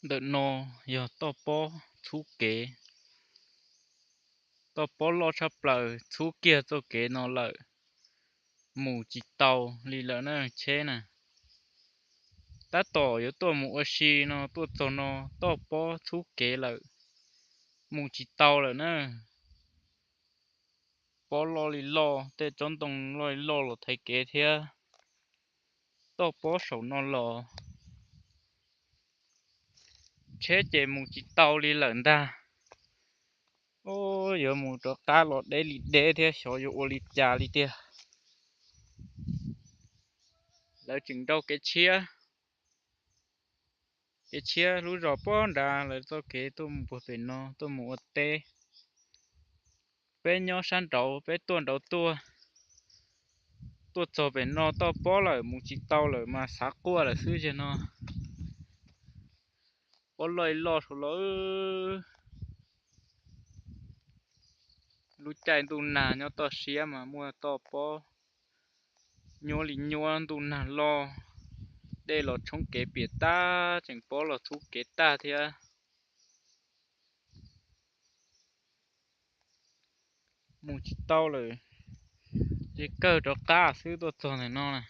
Ntawm no yog toj pob txhub kev, toj pob loj tshaj plaws txhub kiag txoj kev no lawm, mus tsis tau li lawm na tsheb na. Tab tom yuav tuaj mus ua si no tuaj txog no toj pob txhub kev lawm, mus tsis tau lawm na. Pob loj li loj, tej tsob ntoo loj li loj los thaiv kev thiab. Toj pob saum no los tsheb ces mus tsis tau li lawm ntag. Ub, yuav mus rov qab los deb li deb thiab xyov yuav ua li cas li tiag. Lawv tseem nrau kev tshiab, kev tshiab lub zos pob nrad lawv txoj kev tuaj mus puag pem no tuaj mus ua teb. Peb nyob sab nraud peb tuaj nraud tuaj, tuaj txog pem no toj pob lawm mus tsis tau lawm mas xav quaj lawm xwb ziag no. Pob loj li loj saud los. Lub caij ntuj nag nyob toj siab mas muaj toj pob nyuab li nyuab, ntuj nag loj, dej los tshoob kev piam tag, tseem pob los txhub kev tag thiab. Mus tsis tau lawm, ces kawg rov qab xwb tuaj txog ntawm no na.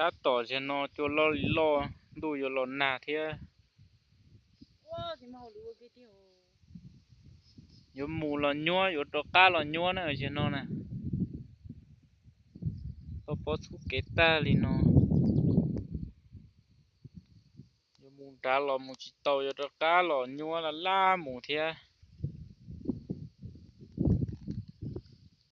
Tab tom ziag no cua loj li loj, ntuj yuav los nag thiab. Yuav mus los nyuab, yuav rov qab los nyuab na ziag no na. Toj pob txhub kev tag li no. Yuav mus nrad los mus tsis tau, yuav rov qab los nyuab laj laj mus thiab.